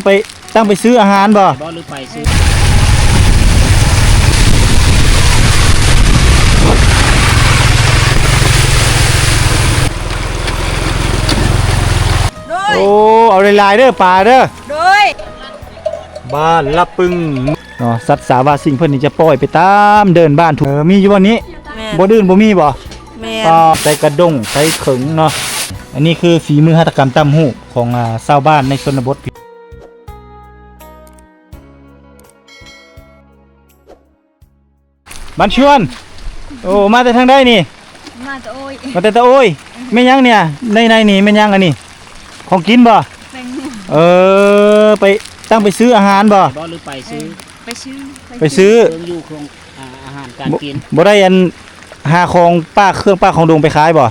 ໄປ ຕັ້ງໄປຊື້ອາຫານບໍ່? ບໍ່ ຫຼືໄປຊື້ ໂອ້ ເອົາຫຼາຍໆເດີ ປາເດີ ໂດຍ ບ້ານລະປຶງເນາະ. ສັດສາວາສິ່ງເພິ່ນນີ້ຈະປ່ອຍໄປຕາມເດີ່ນບ້ານທຸກ ເອີ ມີຢູ່ບ່ອນນີ້ ແມ່ນ ບ່ອນອື່ນບໍ່ມີບໍ່? ແມ່ນ ອ່າ ໃສ່ກະດົງ ໃສ່ເຂີງເນາະ. ອັນນີ້ຄືຝີມືຫັດຖະກຳຕ່ຳຫູກຂອງ ອ່າ ຊາວບ້ານໃນຊົນນະບົດ. ບ້ານຊວນ ໂອ້ ມາແຕ່ທາງໃດນີ້? ມາແຕ່ໂອ້ຍ ມາແຕ່ຕາໂອ້ຍ. ແມ່ນຫຍັງນີ້? ໃນ ໃນນີ້ແມ່ນຫຍັງອັນນີ້? ຂອງກິນບໍ່? ແປ້ງນົວ ເອີ ໄປ ຕັ້ງໄປຊື້ອາຫານບໍ່? ບໍ່ ຫຼືໄປຊື້ ໄປຊື້ ໄປຊື້ ເຄື່ອງຢູ່ ເຄື່ອງ ອ່າ ອາຫານການກິນ. ບໍ່ ບໍ່ໄດ້ອັນ ຫາຂອງປ່າ ເຄື່ອງປ່າຂອງດົງໄປຂາຍບໍ່?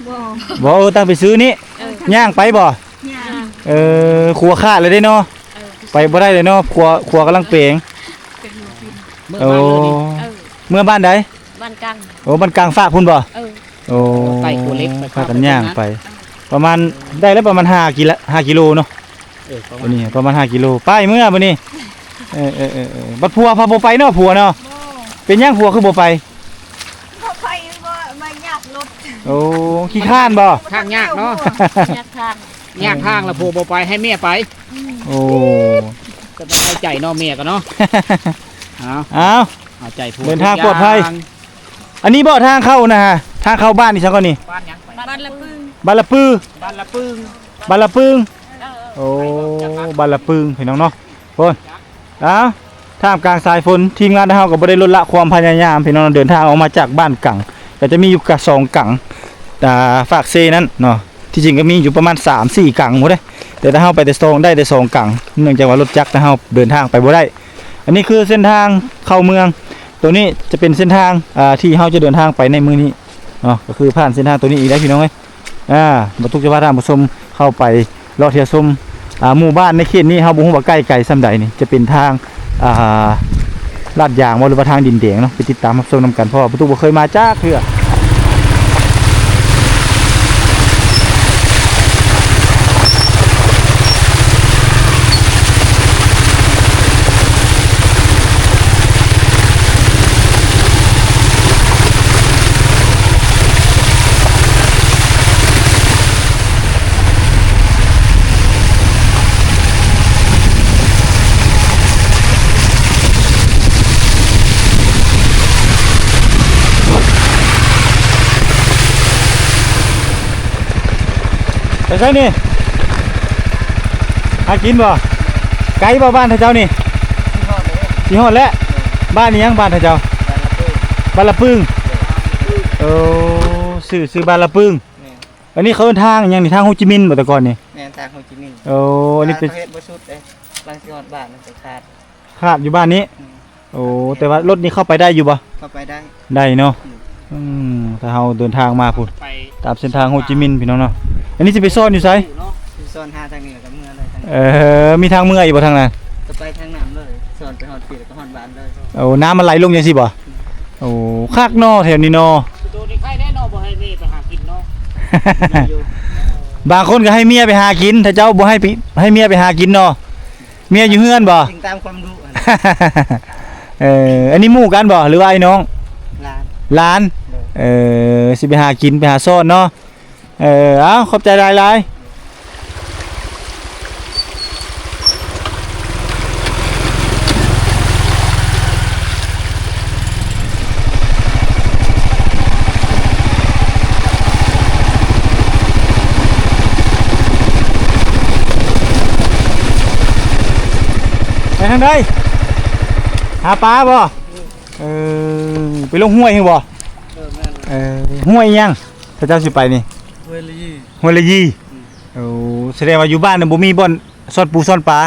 ບໍ່ ບໍ່ ເອີ ຕັ້ງໄປຊື້ນີ້ ເອີ ຍ່າງໄປບໍ່? ຍ່າງ ເອີ ຂົວຂາດແລ້ວເດ້ເນາະ ເອີ ໄປບໍ່ໄດ້ເລີຍເນາະ ຂົວ ຂົວກຳລັງແປງ. ເມືອບ້ານເລີຍນີ້ ເອີ ເມືອບ້ານໃດ? ບ້ານກາງ ໂອ້ ບ້ານກາງຟາກພຸ້ນບໍ່? ເອີ ໂອ້ ໄຕ່ຂົວເຫຼັກໄປ ພາກັນຍ່າງໄປ ປະມານ ໄດ້ແລ້ວປະມານຫ້າກິໂລ ຫ້າກິໂລເນາະ. ເອີ ປະມານ ນີ້ປະມານຫ້າກິໂລ ໄປເມືອບັດນີ້. ເອີ ເອີ ເອີ ເອີ ບັດຜົວພາບໍ່ໄປເນາະ ຜົວເນາະ ເປັນຫຍັງຜົວຄືບໍ່ໄປ? ບໍ່ໄປ ບໍ່ ບໍ່ຢາກລົດ ໂອ້ ຂີ້ຄ້ານບໍ່? ທາງຍາກເນາະ ຍາກທາງ ຍາກທາງລະຜົວບໍ່ໄປ ໃຫ້ເມຍໄປ. ໂອ້ ສະບາຍໃຈເນາະ ເມຍກໍເນາະ. ເອົາ ເອົາ ເອົາໃຈຜົວ ເດີນທາງປອດໄພ. ອັນນີ້ບໍ່ທາງເຂົ້ານະ ທາງເຂົ້າບ້ານນີ້ ຊັ້ນກ່ອນນີ້ ບ້ານຫຍັງ? ບ້ານລະປຶງ ບ້ານລະປື ບ້ານລະປຶງ ບ້ານລະປຶງ ເອີ ໂອ້ ບ້ານລະປຶງ ພີ່ນ້ອງເນາະ. ພຸ້ນ ເອົ້າ ທ່າມກາງສາຍຝົນ ທີມງານເຮົາກໍບໍ່ໄດ້ລົດລະຄວາມພະຍາຍາມ ພີ່ນ້ອງ ເດີນທາງອອກມາຈາກບ້ານກັງ ກໍຈະມີຢູ່ກະສອງກັງ ອ່າ ຟາກເຊນັ້ນເນາະ. ທີ່ຈິງກໍມີຢູ່ປະມານສາມສີ່ກັງພຸ້ນເດ້ ແຕ່ຖ້າເຮົາໄປແຕ່ສອງ ໄດ້ແຕ່ສອງກັງ ເນື່ອງຈາກວ່າລົດຈັກນະເຮົາເດີນທາງໄປບໍ່ໄດ້. ອັນນີ້ຄືເສັ້ນທາງເຂົ້າເມືອງ ໂຕນີ້ຈະເປັນເສັ້ນທາງ ອ່າ ທີ່ເຮົາຈະເດີນທາງໄປໃນມື້ນີ້ເນາະ ກໍຄືຜ່ານເສັ້ນທາງໂຕນີ້ອີກແລ້ວ ພີ່ນ້ອງເອີຍ. ອ່າ ບ່າວຕຸກຈະພາທ່ານຜູ້ຊົມເຂົ້າໄປເລາະທ່ຽວຊົມ ອ່າ ໝູ່ບ້ານໃນເຂດນີ້ ເຮົາບໍ່ຮູ້ວ່າໃກ້ໄກສ່ຳໃດນີ້ ຈະເປັນທາງ ອ່າ ລາດຢາງບໍ່ ຫຼືວ່າທາງດິນແດງເນາະ ໄປຕິດຕາມຮັບຊົມນຳກັນ ເພາະວ່າປະຕູບໍ່ເຄີຍມາຈັກເທື່ອ. ໄປໃສນີ້? ຫາກິນບໍ່? ໄກບໍ່ບ້ານເຂົາເຈົ້ານີ້? ຊິຮອດແລ້ວ ຊິຮອດແລ້ວ. ບ້ານອີ່ຫຍັງບ້ານເຂົາເຈົ້າ? ບ້ານລະປຶງ ບ້ານລະປຶງ. ໂອ້ ຊື່ ຊື່ບ້ານລະປຶງ. ແມ່ນ ອັນນີ້ເຂົາເອີ້ນທາງຫຍັງນີ້? ທາງໂຮຈິມິນບໍ່ແຕ່ກ່ອນນີ້? ແມ່ນ ທາງໂຮຈິມິນ. ໂອ້ ອັນນີ້ເປັນ ເຂົາເຮັດບໍ່ສຸດເດ້ ຫຼັງຊິຮອດບ້ານມັນກໍຂາດ ຂາດຢູ່ບ້ານນີ້. ອືມ ໂອ້ ແຕ່ວ່າລົດນີ້ເຂົ້າໄປໄດ້ຢູ່ບໍ່? ເຂົ້າໄປໄດ້ ໄດ້ເນາະ. ອືມ ອືມ ຖ້າເຮົາເດີນທາງມາພຸ້ນ ໄປຕາມເສັ້ນທາງໂຮຈິມິນ ພີ່ນ້ອງເນາະ. ອັນນີ້ຊິໄປຊ້ອນຢູ່ໃສ? ຊິຊ້ອນຫາທາງນີ້ແລ້ວກໍເມືອເລີຍ. ເອີ ມີທາງເມືອອີກບໍ່ທາງນັ້ນ? ກໍໄປທາງນ້ຳເລີຍ ຊ້ອນໄປຮອດພີ້ແລ້ວກໍຮອດບ້ານເລີຍ. ໂອ້ ນ້ຳມັນໄຫຼລົງຈັ່ງຊີ້ບໍ່? ອືມ ໂອ້ ຄັກເນາະ ແຖວນີ້ເນາະ. ໂຕນີ້ໄຄແດ່ເນາະ ບໍ່ໃຫ້ແມ່ໄປຫາກິນເນາະ. ບາງຄົນກໍໃຫ້ເມຍໄປຫາກິນ ຖ້າເຈົ້າບໍ່ໃຫ້ໄປ ໃຫ້ເມຍໄປຫາກິນເນາະ. ເມຍຢູ່ເຮືອນບໍ່? ອີງຕາມຄວາມດຸ. ເອີ ອັນນີ້ໝູ່ກັນບໍ່ ຫຼືວ່າອ້າຍນ້ອງ? ຫຼານ ຫຼານ. ໂດຍ ເອີ ຊິໄປຫາກິນ ໄປຫາຊ້ອນເນາະ. ເອີ ເອົາ ຂອບໃຈຫຼາຍໆ. ໄປທາງໃດ? ຫາປາບໍ່? ເອີ ໄປລົງຫ້ວຍຫັ້ນບໍ່? ເອີ ແມ່ນ. ເອີ ຫ້ວຍຫຍັງ ຖ້າເຈົ້າຊິໄປນີ້? ຫ້ວຍລະຢີ ຫ້ວຍລະຢີ. ອືມ ໂອ້ ສະແດງວ່າຢູ່ບ້ານນະບໍ່ມີບ່ອນຊ້ອນປູຊ້ອນປາ?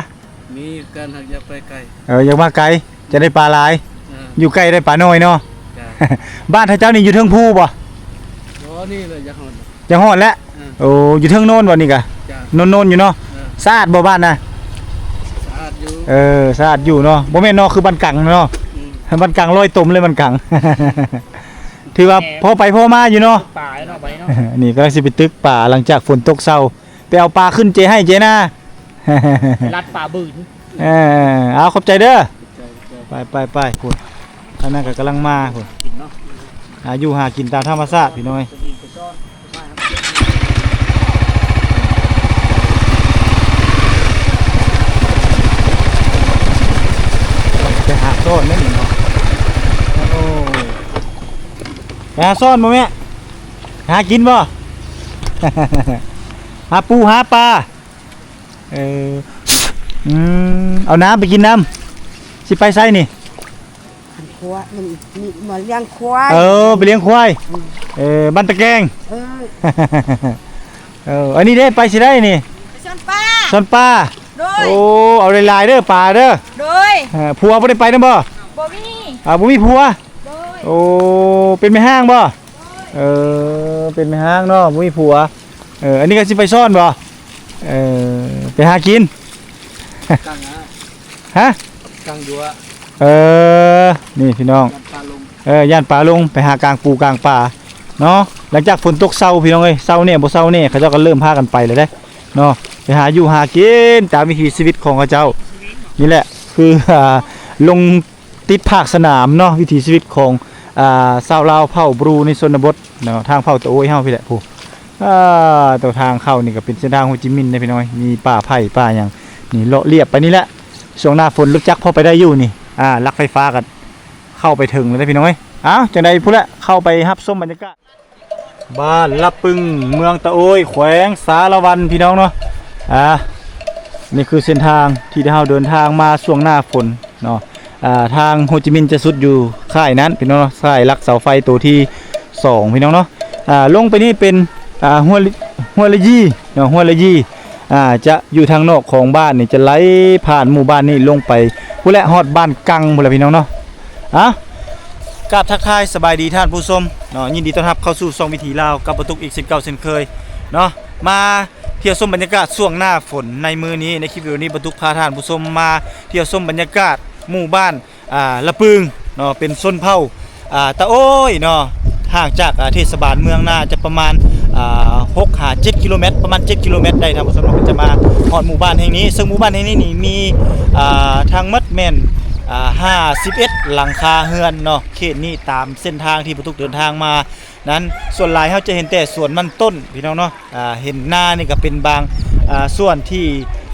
ມີຄືກັນ ຫາກຢາກໄປໄກ. ເອີ ຢາກມາໄກ ຈະໄດ້ປາຫຼາຍ. ເອີ ຢູ່ໃກ້ໄດ້ປານ້ອຍເນາະ. ຈ້າ ບ້ານທ່ານເຈົ້ານີ້ຢູ່ເທິງພູບໍ່? ບໍ່ ນີ້ແຫຼະ ຢາກຮອດ ຢາກຮອດແລ້ວ. ເອີ ໂອ້ ຢູ່ເທິງໂນນບໍ່ນີ້ກະ? ຈ້າ ໂນນໆຢູ່ເນາະ. ເອີ ສະອາດບໍ່ບ້ານນະ? ສະອາດຢູ່. ເອີ ສະອາດຢູ່ເນາະ ບໍ່ແມ່ນເນາະ ຄືບ້ານກັງເນາະ. ອືມ ບ້ານກັງລອຍຕົມເລີຍ ບ້ານກັງ ຖືວ່າພໍໄປພໍມາຢູ່ເນາະ. ປາເນາະ ໄປເນາະ. ນີ້ກຳລັງຊິໄປຕຶກປາ ຫຼັງຈາກຝົນຕົກເຊົາ ໄປເອົາປາຂຶ້ນເຈໄຮ່ເຈນາ. ລັດປ່າບືນ. ເອີ ເອົາ ຂອບໃຈເດີ. ໄປ ໄປ ໄປ ພຸ້ນ ທາງນັ້ນກໍກຳລັງມາພຸ້ນ. ກິນເນາະ ຫາຢູ່ຫາກິນຕາມທຳມະຊາດພີ່ນ້ອງເອີຍ. ໄປຫາຊ້ອນໄດ້ນີ້ເນາະ. ໂອ້ ໄປຫາຊ້ອນບໍ່ແມ່? ຫາກິນບໍ່? ຫາປູຫາປາ. ເອີ ອືມ ເອົານ້ຳໄປກິນນຳ. ຊິໄປໃສນີ້? ອັນຄວາຍ ມັນມີມາລ້ຽງຄວາຍ. ເອີ ໄປລ້ຽງຄວາຍ. ອືມ ເອີ ບ້ານຕະແກງ. ເອີ ເອີ ອັນນີ້ເດ້ ໄປຊິໄດ້ນີ້? ໄປຊ່ອນປາ. ຊ່ອນປາ. ໂດຍ. ໂອ້ ເອົາຫຼາຍໆເດີ ປາເດີ. ໂດຍ. ເອີ ຜົວບໍ່ໄດ້ໄປນຳບໍ່? ບໍ່ມີ. ອ່າ ບໍ່ມີຜົວ. ໂດຍ. ໂອ້ ເປັນແມ່ຮ້າງບໍ່? ເອີ ເປັນແມ່ຮ້າງເນາະ ບໍ່ມີຜົວ. ເອີ ອັນນີ້ກໍຊິໄປຊ້ອນບໍ່? ເອີ ໄປຫາກິນ. ກາງຫາ ຮະ? ກາງຢູ່ອະ. ເອີ ນີ້ພີ່ນ້ອງ ຢ້ານປາລົງ. ເອີ ຢ້ານປາລົງ ໄປຫາກາງປູກາງປາເນາະ. ຫຼັງຈາກຝົນຕົກເຊົາພີ່ນ້ອງເອີຍ ເຊົາແດ່ບໍ່ເຊົາແດ່ ເຂົາເຈົ້າກໍເລີ່ມພາກັນໄປແລ້ວເດ້ເນາະ ໄປຫາຢູ່ຫາກິນຕາມວິຖີຊີວິດຂອງເຂົາເຈົ້າ. ນີ້ແຫຼະ ຄື ອ່າ ລົງ ຕິດພາກສະໜາມເນາະ ວິຖີຊີວິດຂອງ ອ່າ ຊາວລາວເຜົ່າບຣູໃນຊົນນະບົດເນາະ ທາງເຜົ່າຕະໂອ້ຍເຮົາພີ້ແຫຼະ. ຜູ້ ອ່າ ຕົວທາງເຂົ້ານີ້ກໍເປັນເສັ້ນທາງໂຮຈິມິນເດ້ພີ່ນ້ອງ ມີປ່າໄຜ່ປ່າຫຍັງ ນີ້ເລາະລຽບໄປນີ້ແຫຼະ. ຊ່ວງໜ້າຝົນລົດຈັກພໍໄປໄດ້ຢູ່ນີ້ ອ່າ ຫຼັກໄຟຟ້າກໍເຂົ້າໄປເຖິງແລ້ວເດ້ພີ່ນ້ອງເອີຍ. ອ້າວ ຈັ່ງໃດພຸ້ນແຫຼະ ເຂົ້າໄປຮັບຊົມບັນຍາກາດ ບ້ານລະປຶງ ເມືອງຕະໂອ້ຍ ແຂວງສາລະວັນ ພີ່ນ້ອງເນາະ. ອ່າ ນີ້ຄືເສັ້ນທາງທີ່ເຮົາເດີນທາງມາຊ່ວງໜ້າຝົນເນາະ. ອ່າ ທາງໂຮຈິມິນຈະສຸດຢູ່ຄ້າຍນັ້ນ ພີ່ນ້ອງເນາະ ຄ້າຍຫຼັກເສົາໄຟໂຕທີສອງ ພີ່ນ້ອງເນາະ. ອ່າ ລົງໄປນີ້ເປັນ ອ່າ ຫ້ວຍ ຫ້ວຍລະຢີເນາະ ຫ້ວຍລະຢີ. ອ່າ ຈະຢູ່ທາງນອກຂອງບ້ານນີ້ ຈະໄຫຼຜ່ານໝູ່ບ້ານນີ້ລົງໄປພຸ້ນແຫຼະ ຮອດບ້ານກັງພຸ້ນແຫຼະ ພີ່ນ້ອງເນາະ. ອ່ະ ກາບທັກທາຍສະບາຍດີທ່ານຜູ້ຊົມເນາະ ຍິນດີຕ້ອນຮັບເຂົ້າສູ່ຊ່ອງວິຖີລາວກັບປະຕຸກອີກເຊັ່ນເກົ່າເຊັ່ນເຄີຍເນາະ. ມາທ່ຽວຊົມບັນຍາກາດຊ່ວງໜ້າຝົນໃນມື້ນີ້ ໃນຄລິບວິດີໂອນີ້ ປະຕຸກພາທ່ານຜູ້ຊົມມາທ່ຽວຊົມບັນຍາກາດໝູ່ບ້ານ ອ່າ ລະປຶງເນາະ ເປັນຊົນເຜົ່າ ອ່າ ຕະໂອ້ຍເນາະ ຫ່າງຈາກ ອ່າ ເທດສະບານເມືອງນາຈະປະມານ ອ່າ ຫົກຫາເຈັດກິໂລແມັດ ປະມານເຈັດກິໂລແມັດໄດ້ທ່ານຜູ້ຊົມເນາະ. ກໍຈະມາຮອດໝູ່ບ້ານແຫ່ງນີ້ ເຊິ່ງໝູ່ບ້ານແຫ່ງນີ້ນີ້ມີ ອ່າ ທັງໝົດແມ່ນ ອ່າ ຫ້າສິບເອັດຫຼັງຄາເຮືອນເນາະ. ເຂດນີ້ຕາມເສັ້ນທາງທີ່ປະຕຸກເດີນທາງມານັ້ນ ສ່ວນຫຼາຍເຮົາຈະເຫັນແຕ່ສວນມັນຕົ້ນ ພີ່ນ້ອງເນາະ. ອ່າ ເຫັນນານີ້ກໍເປັນບາງ ອ່າ ສ່ວນທີ່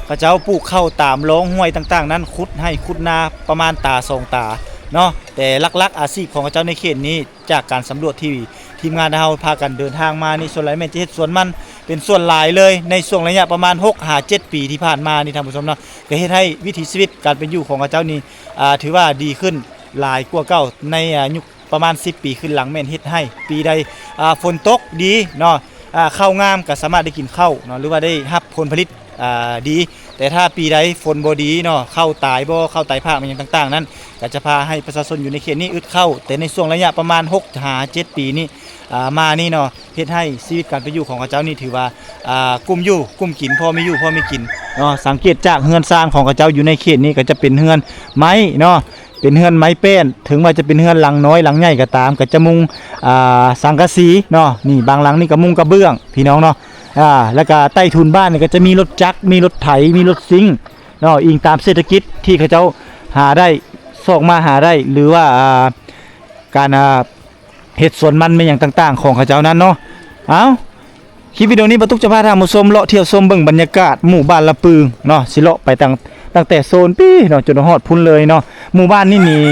ເຂົາເຈົ້າປູກເຂົ້າຕາມລອງຫ້ວຍຕ່າງໆນັ້ນ ຂຸດໄຮ່ຂຸດນາປະມານຕາສອງຕາເນາະ. ແຕ່ຫຼັກໆອາຊີບຂອງເຂົາເຈົ້າໃນເຂດນີ້ ຈາກການສຳຫຼວດທີ່ທີມງານເຮົາພາກັນເດີນທາງມານີ້ ສ່ວນຫຼາຍແມ່ນຈະເຮັດສວນມັນເປັນສ່ວນຫຼາຍເລີຍ ໃນຊ່ວງໄລຍະປະມານຫົກຫາເຈັດປີທີ່ຜ່ານມານີ້ທ່ານຜູ້ຊົມເນາະ. ກໍເຮັດໃຫ້ວິຖີຊີວິດການເປັນຢູ່ຂອງເຂົາເຈົ້ານີ້ ອ່າ ຖືວ່າດີຂຶ້ນຫຼາຍກວ່າເກົ່າ ໃນ ອ່າ ຍຸກ ປະມານສິບປີຂຶ້ນຫຼັງ ແມ່ນເຮັດໃຫ້ປີໃດ ອ່າ ຝົນຕົກດີເນາະ ອ່າ ເຂົ້າງາມ ກໍສາມາດໄດ້ກິນເຂົ້າເນາະ ຫຼືວ່າໄດ້ຮັບຜົນຜະລິດ ອ່າ ດີ. ແຕ່ຖ້າປີໃດຝົນບໍ່ດີເນາະ ເຂົ້າຕາຍບໍ່ ເຂົ້າຕາຍພາກ ແມ່ນຫຍັງຕ່າງໆນັ້ນ ກໍຈະພາໃຫ້ປະຊາຊົນຢູ່ໃນເຂດນີ້ອຶດເຂົ້າ. ແຕ່ໃນຊ່ວງໄລຍະປະມານຫົກຫາເຈັດປີນີ້ ອ່າ ມານີ້ເນາະ ເຮັດໃຫ້ຊີວິດການເປັນຢູ່ຂອງເຂົາເຈົ້ານີ້ຖືວ່າ ອ່າ ກຸ້ມຢູ່ກຸ້ມກິນ ພໍມີຢູ່ພໍມີກິນເນາະ. ສັງເກດຈາກເຮືອນຊານຂອງເຂົາເຈົ້າຢູ່ໃນເຂດນີ້ ກໍຈະເປັນເຮືອນໄມ້ເນາະ ເປັນເຮືອນໄມ້ແປ້ນ. ເຖິງວ່າຈະເປັນເຮືອນຫຼັງນ້ອຍຫຼັງໃຫຍ່ກໍຕາມ ກໍຈະມຸງ ອ່າ ສັງກະສີເນາະ. ນີ້ບາງຫຼັງນີ້ກໍມຸງກະເບື້ອງ ພີ່ນ້ອງເນາະ. ອ່າ ແລ້ວກໍໃຕ້ທຸນບ້ານນີ້ກໍຈະມີລົດຈັກ ມີລົດໄຖ ມີລົດຊິງເນາະ ອີງຕາມເສດຖະກິດທີ່ເຂົາເຈົ້າຫາໄດ້ ຊອກມາຫາໄດ້ ຫຼືວ່າ ອ່າ ການ ອ່າ ເຮັດສວນມັນແມ່ນຫຍັງຕ່າງໆຂອງເຂົາເຈົ້ານັ້ນເນາະ. ເອົ້າ ຄລິບວິດີໂອນີ້ ປະຕຸກຈະພາທ່ານຜູ້ຊົມເລາະທ່ຽວຊົມເບິ່ງບັນຍາກາດໝູ່ບ້ານລະປືງເນາະ. ຊິເລາະໄປຕັ້ງ ຕັ້ງແຕ່ໂຊນພີ້ເນາະ ຈົນຮອດພຸ້ນເລີຍເນາະ. ໝູ່ບ້ານນີ້ນີ້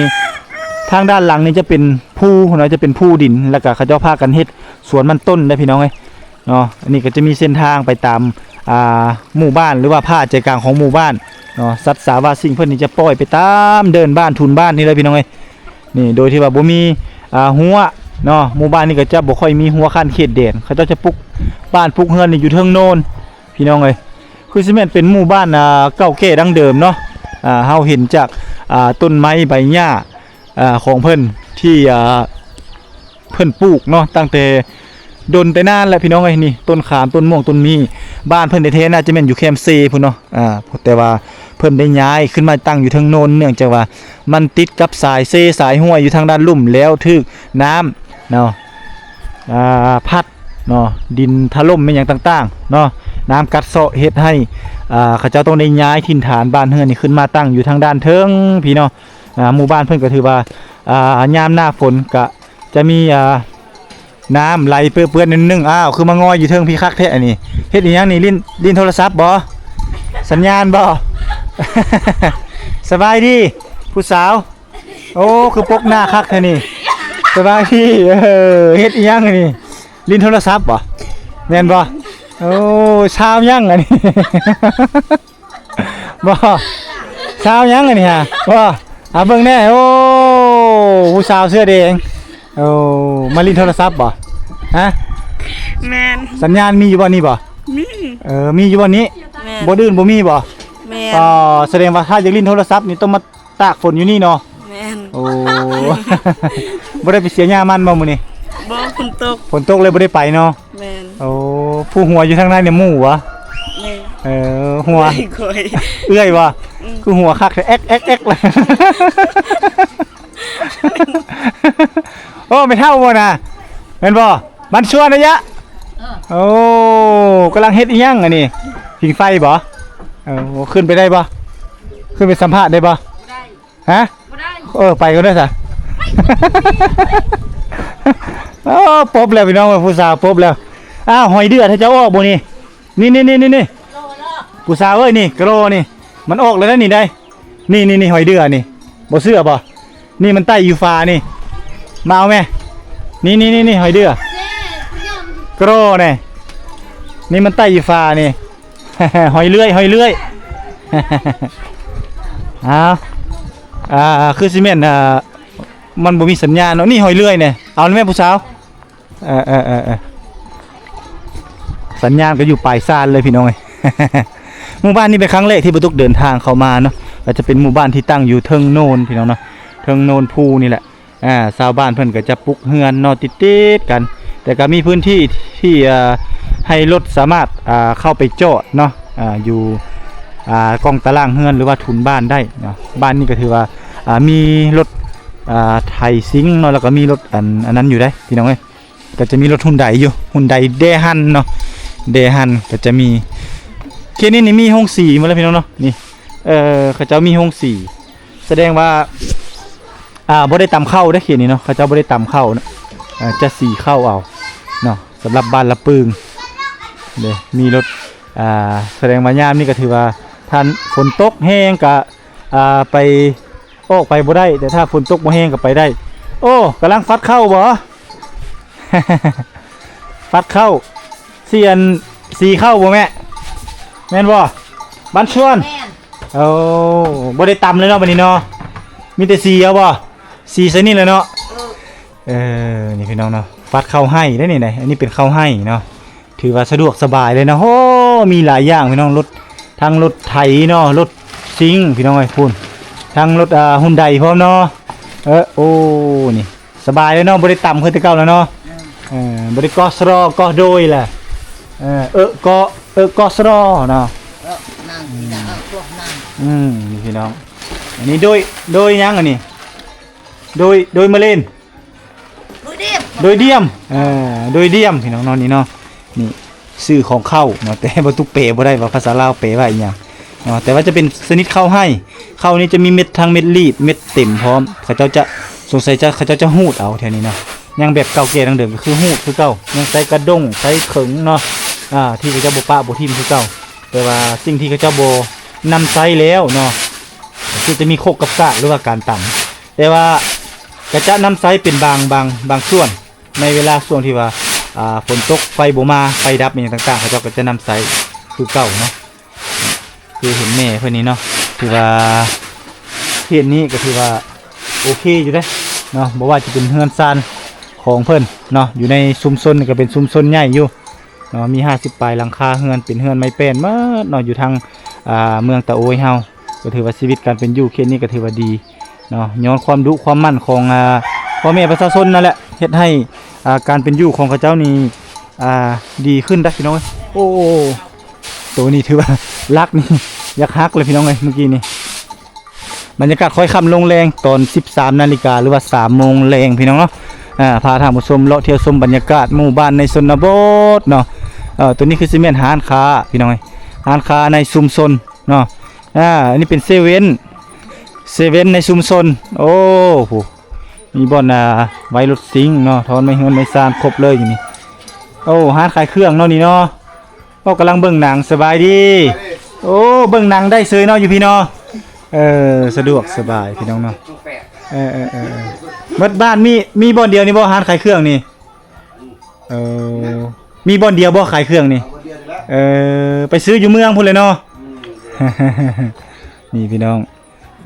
ທາງດ້ານຫຼັງນີ້ຈະເປັນພູເນາະ ຈະເປັນພູດິນ ແລ້ວກະເຂົາເຈົ້າພາກັນເຮັດສວນມັນຕົ້ນເດ້ ພີ່ນ້ອງເອີຍເນາະ. ອັນນີ້ກໍຈະມີເສັ້ນທາງໄປຕາມ ອ່າ ໝູ່ບ້ານ ຫຼືວ່າຜ່າໃຈກາງຂອງໝູ່ບ້ານເນາະ. ສັດສາວາສິ່ງເພິ່ນນີ້ຈະປ່ອຍໄປຕາມເດີ່ນບ້ານ ທຸນບ້ານນີ້ເລີຍ ພີ່ນ້ອງເອີຍ. ນີ້ ໂດຍທີ່ວ່າບໍ່ມີ ອ່າ ຮົ້ວເນາະ. ໝູ່ບ້ານນີ້ກໍຈະບໍ່ຄ່ອຍມີຮົ້ວຂັ້ນເຂດແດນ ເຂົາເຈົ້າຈະປຸກບ້ານປຸກເຮືອນນີ້ຢູ່ເທິງໂນນ ພີ່ນ້ອງເອີຍ. ຄືຊິແມ່ນເປັນໝູ່ບ້ານ ອ່າ ເກົ່າແກ່ດັ້ງເດີມເນາະ. ອ່າ ເຮົາເຫັນຈາກ ອ່າ ຕົ້ນໄມ້ໃບຫຍ້າ ອ່າ ຂອງເພິ່ນທີ່ ອ່າ ເພິ່ນປູກເນາະ ຕັ້ງແຕ່ດົນແຕ່ນານແລ້ວ ພີ່ນ້ອງເອີຍ. ນີ້ ຕົ້ນຂາມ ຕົ້ນມ່ວງ ຕົ້ນມີ້. ບ້ານເພິ່ນແທ້ໆ ໜ້າຈະແມ່ນຢູ່ແຄມເຊພຸ້ນເນາະ. ອ່າ ແຕ່ວ່າເພິ່ນໄດ້ຍ້າຍຂຶ້ນມາຕັ້ງຢູ່ເທິງໂນນ ເນື່ອງຈາກວ່າມັນຕິດກັບສາຍເຊສາຍຫ້ວຍຢູ່ທາງດ້ານລຸ່ມ ແລ້ວຖືກນ້ຳເນາະ ອ່າ ພັດເນາະ ດິນຖະຫຼົ່ມແມ່ນຫຍັງຕ່າງໆເນາະ. ນ້ຳກັດເຊາະເຮັດໃຫ້ ອ່າ ເຂົາເຈົ້າຕ້ອງໄດ້ຍ້າຍຖິ່ນຖານບ້ານເຮືອນນີ້ຂຶ້ນມາຕັ້ງຢູ່ທາງດ້ານເທິງພີ້ເນາະ. ອ່າ ໝູ່ບ້ານເພິ່ນກໍຖືວ່າ ອ່າ ຍາມໜ້າຝົນກະຈະມີ ອ່າ ນ້ຳໄຫຼເປື້ອນໆໜ້ອຍໜຶ່ງ. ອ້າວ ຄືມາງອຍຢູ່ເທິງພີ້ຄັກແທ້ອັນນີ້. ເຮັດອີ່ຫຍັງນີ້? ຫຼິ້ນ ຫຼິ້ນໂທລະສັບບໍ? ສັນຍານບໍ? ສະບາຍດີຜູ້ສາວ. ໂອ້ ຄືປົກໜ້າຄັກແທ້ນີ້. ສະບາຍດີ. ເອີ ເຮັດອີ່ຫຍັງອັນນີ້? ຫຼິ້ນໂທລະສັບບໍ? ແມ່ນບໍ? ໂອ້ ຊາວຫຍັງອັນນີ້? ບໍ່ ຊາວຫຍັງອັນນີ້ຫາ? ບໍ່ ເອົາເບິ່ງແດ່. ໂອ້ ຜູ້ສາວເສື້ອແດງ. ໂອ້ ມາຫຼິ້ນໂທລະສັບບໍ່? ຮະ? ແມ່ນ. ສັນຍານມີຢູ່ບ່ອນນີ້ບໍ່? ມີ. ເອີ ມີຢູ່ບ່ອນນີ້. ແມ່ນ. ບ່ອນອື່ນບໍ່ມີບໍ່? ແມ່ນ. ກໍສະແດງວ່າຖ້າຢາກຫຼິ້ນໂທລະສັບນີ້ຕ້ອງມາຕາກຝົນຢູ່ນີ້ເນາະ? ແມ່ນ. ໂອ້ ບໍ່ໄດ້ໄປເສຍຫຍ້າມັນບໍ່ມື້ນີ້? ບໍ່ ຝົນຕົກ. ຝົນຕົກເລີຍບໍ່ໄດ້ໄປເນາະ? ແມ່ນ. ໂອ້ ຜູ້ຫົວຢູ່ທາງໃນນີ້ໝູ່ຫວາ? ແມ່ນ. ເອີ ຫົວ ຂ້ອຍ ເອື້ອຍຫວາ? ອືມ. ຄືຫົວຄັກແທ້ ແອັກໆໆ. ໂອ້ ແມ່ເຖົ້າບໍ່ນະ? ແມ່ນບໍ່? ບ້ານຊວນນະຍະ? ເອີ. ໂອ້ ກຳລັງເຮັດອີ່ຫຍັງອັນນີ້? ຜິງໄຟບໍ່? ເອີ ຂຶ້ນໄປໄດ້ບໍ່? ຂຶ້ນໄປສຳພາດໄດ້ບໍ່? ບໍ່ໄດ້. ຮະ? ບໍ່ໄດ້. ເອີ ໄປກ່ອນເດີຊະ. ໂອ້ ປົບແລ້ວພີ່ນ້ອງເອີຍ ຜູ້ສາວປົບແລ້ວ. ອ້າວ ຫອຍເດືອດໃຫ້ເຈົ້າອອກບໍ່ນີ້? ນີ້ໆໆໆ ຜູ້ສາວເອີຍ ນີ້ກະລໍນີ້ ມັນອອກແລ້ວນະນີ້ໄດ໋. ນີ້ໆໆ ຫອຍເດືອນີ້ ບໍ່ເຊື່ອບໍ່? ນີ້ມັນໄຕ່ຢູ່ຝານີ້ ມາເອົາແມ. ນີ້ໆໆ ຫອຍເດືອ ກະລໍແນ່ ນີ້ມັນໄຕ່ຢູ່ຝານີ້. ຫອຍເລື່ອຍ ຫອຍເລື່ອຍ. ອ້າວ ອ່າ ຄືຊິແມ່ນ ອ່າ ມັນບໍ່ມີສັນຍານເນາະ. ນີ້ຫອຍເລື່ອຍແນ່ ເອົາແມ່ຜູ້ສາວ. ເອີໆໆໆ ສັນຍານກໍຢູ່ປາຍຊານເລີຍພີ່ນ້ອງເອີຍ. ໝູ່ບ້ານນີ້ເປັນຄັ້ງແລກທີ່ບໍ່ຕຸກເດີນທາງເຂົ້າມາເນາະ ກໍຈະເປັນໝູ່ບ້ານທີ່ຕັ້ງຢູ່ເທິງໂນນພີ່ນ້ອງເນາະ ເທິງໂນນພູນີ້ແຫຼະ. ອ່າ ຊາວບ້ານເພິ່ນກໍຈະປຸກເຮືອນເນາະ ຕິດໆກັນ ແຕ່ກໍມີພື້ນທີ່ທີ່ ອ່າ ໃຫ້ລົດສາມາດ ອ່າ ເຂົ້າໄປຈອດເນາະ ອ່າ ຢູ່ ອ່າ ກ້ອງຕາລ່າງເຮືອນ ຫຼືວ່າທຸນບ້ານໄດ້ເນາະ. ບ້ານນີ້ກໍຖືວ່າ ອ່າ ມີລົດ ອ່າ ໄຖຊິງເນາະ ແລ້ວກໍມີລົດອັນ ອັນນັ້ນຢູ່ເດ້ພີ່ນ້ອງເອີຍ. ກໍຈະມີລົດຮຸນໄດຢູ່ ຮຸນໄດແດຮັນເນາະ ແດຮັນກໍຈະມີ. ເຂດນີ້ນີ້ມີໂຮງສີໝົດແລ້ວພີ່ນ້ອງເນາະ ນີ້ ເອີ ເຂົາເຈົ້າມີໂຮງສີ ສະແດງວ່າ ອ່າ ບໍ່ໄດ້ຕຳເຂົ້າເດ້ເຂດນີ້ເນາະ ເຂົາເຈົ້າບໍ່ໄດ້ຕຳເຂົ້າເນາະ. ອ່າ ຈະສີເຂົ້າເອົາເນາະ ສຳລັບບ້ານລະປຶງເດ້. ມີລົດ ອ່າ ສະແດງວ່າຍາມນີ້ກໍຖືວ່າ ຖ້າຝົນຕົກແຮງກໍ ອ່າ ໄປ ອອກໄປບໍ່ໄດ້ ແຕ່ຖ້າຝົນຕົກບໍ່ແຮງກໍໄປໄດ້. ໂອ້ ກຳລັງຟັດເຂົ້າບໍ່? ຟັດເຂົ້າ ສຽນ ສີເຂົ້າບໍ່ແມ່? ແມ່ນບໍ່? ບ້ານຊວນ. ແມ່ນ. ໂອ້ ບໍ່ໄດ້ຕຳເລີຍເນາະ ບັດນີ້ເນາະ ມີແຕ່ສີເອົາບໍ່? ສີໃສ່ນີ້ແຫຼະເນາະ. ເອີ ເອີ ນີ້ພີ່ນ້ອງເນາະ ຟັດເຂົ້າໄຮ່ເດ້ນີ້ນະ ອັນນີ້ເປັນເຂົ້າໄຮ່ເນາະ. ຖືວ່າສະດວກສະບາຍເລີຍເນາະ. ໂອ້ ມີຫຼາຍຢ່າງພີ່ນ້ອງ ລົດ ທັງລົດໄຖເນາະ ລົດຊິງພີ່ນ້ອງເອີຍ ພຸ້ນ ທັງລົດ ອ່າ ຮຸນໄດພ້ອມເນາະ. ເອີ ໂອ້ ນີ້ສະບາຍເລີຍເນາະ ບໍ່ໄດ້ຕຳຄືແຕ່ເກົ່າແລ້ວເນາະ. ເອີ ບໍ່ໄດ້ເກາະສະລໍເກາະໂດຍແຫຼະ. ເອີ ເອີ ເກາະ ເອີ ເກາະສະລໍເນາະ. ອືມ ນີ້ພີ່ນ້ອງ ອັນນີ້ໂດຍ ໂດຍຫຍັງອັນນີ້? ໂດຍ ໂດຍມະເລນ ໂດຍດຽມ ໂດຍດຽມ ເອີ ໂດຍດຽມ ພີ່ນ້ອງເນາະ. ນີ້ເນາະ ນີ້ຊື່ຂອງເຂົ້າເນາະ ແຕ່ບໍ່ຕຸກແປບໍ່ໄດ້ວ່າພາສາລາວແປວ່າອີ່ຫຍັງເນາະ ແຕ່ວ່າຈະເປັນຊະນິດເຂົ້າໄຮ່. ເຂົ້ານີ້ຈະມີເມັດ ທັງເມັດລີບ ເມັດເຕັມພ້ອມ. ເຂົາເຈົ້າຈະ ສົງໄສຈະ ເຂົາເຈົ້າຈະຮູດເອົາແຖວນີ້ເນາະ. ຍັງແບບເກົ່າແກ່ດັ້ງເດີມກໍຄືຮູດຄືເກົ່າ ຍັງໃສ່ກະດົ້ງ ໃສ່ເຂີງເນາະ ອ່າ ທີ່ເຂົາເຈົ້າບໍ່ປະບໍ່ຖິ້ມຄືເກົ່າ. ແຕ່ວ່າສິ່ງທີ່ເຂົາເຈົ້າບໍ່ນຳໃຊ້ແລ້ວເນາະ ຄືຈະມີຄົກກັບສາກ ຫຼືວ່າການຕຳ ແຕ່ວ່າກໍຈະນຳໃຊ້ເປັນບາງ ບາງ ບາງສ່ວນ ໃນເວລາຊ່ວງທີ່ວ່າ ອ່າ ຝົນຕົກ ໄຟບໍ່ມາ ໄຟດັບ ອີ່ຫຍັງຕ່າງໆ ເຂົາເຈົ້າກໍຈະນຳໃຊ້ຄືເກົ່າເນາະ. ຄືເຫັນແມ່ເພິ່ນນີ້ເນາະ ຖືວ່າເຂດນີ້ກໍຖືວ່າໂອເຄຢູ່ເດ້ເນາະ ບໍ່ວ່າຈະເປັນເຮືອນຊານຂອງເພິ່ນເນາະ ຢູ່ໃນຊຸມຊົນນີ້ກໍເປັນຊຸມຊົນໃຫຍ່ຢູ່ເນາະ ມີຫ້າສິບປາຍຫຼັງຄາເຮືອນ ເປັນເຮືອນໄມ້ແປ້ນໝົດເນາະ ຢູ່ທາງ ອ່າ ເມືອງຕາໂອຍເຮົາ. ກໍຖືວ່າຊີວິດການເປັນຢູ່ເຂດນີ້ກໍຖືວ່າດີເນາະ ຍ້ອນຄວາມດຸຄວາມໝັ່ນຂອງ ອ່າ ພໍ່ແມ່ປະຊາຊົນນັ້ນແຫຼະ ເຮັດໃຫ້ ອ່າ ການເປັນຢູ່ຂອງເຂົາເຈົ້ານີ້ ອ່າ ດີຂຶ້ນໄດ໋ພີ່ນ້ອງເອີຍ. ໂອ້ ໂຕນີ້ຖືວ່າຫຼັກນີ້ຢາກຫັກເລີຍພີ່ນ້ອງເອີຍ ເມື່ອກີ້ນີ້. ບັນຍາກາດຄ້ອຍຄ່ຳລົງແລງຕອນສິບສາມນາລິກາ ຫຼືວ່າສາມໂມງແລງພີ່ນ້ອງເນາະ. ອ່າ ພາທ່ານຜູ້ຊົມເລາະທ່ຽວຊົມບັນຍາກາດໝູ່ບ້ານໃນຊົນນະບົດເນາະ. ເອີ ໂຕນີ້ຄືຊິແມ່ນຮ້ານຄ້າພີ່ນ້ອງເອີຍ ຮ້ານຄ້າໃນຊຸມຊົນເນາະ. ອ່າ ອັນນີ້ເປັນເຊເວັ່ນ ເຊເວັ່ນໃນຊຸມຊົນ. ໂອ້ໂຫ ມີບ່ອນ ອ່າ ໄວ້ລົດຊິງເນາະ ຖອນໄມ້ເຮືອນໄມ້ຊານຄົບເລີຍຢູ່ນີ້. ໂອ້ ຮ້ານຂາຍເຄື່ອງເນາະນີ້ເນາະ. ໂອ້ ກຳລັງເບິ່ງໜັງ. ສະບາຍດີ. ໂອ້ ເບິ່ງໜັງໄດ້ເຊີຍເນາະຢູ່ພີ້ເນາະ. ເອີ ສະດວກສະບາຍພີ່ນ້ອງເນາະ. ເອີໆໆໆ ໝົດບ້ານມີ ມີບ່ອນດຽວນີ້ບໍ່ ຮ້ານຂາຍເຄື່ອງນີ້? ເອີ ມີບ່ອນດຽວບໍ່ຂາຍເຄື່ອງນີ້? ເອີ ໄປຊື້ຢູ່ເມືອງພຸ້ນແຫຼະເນາະ. ນີ້ພີ່ນ້ອງ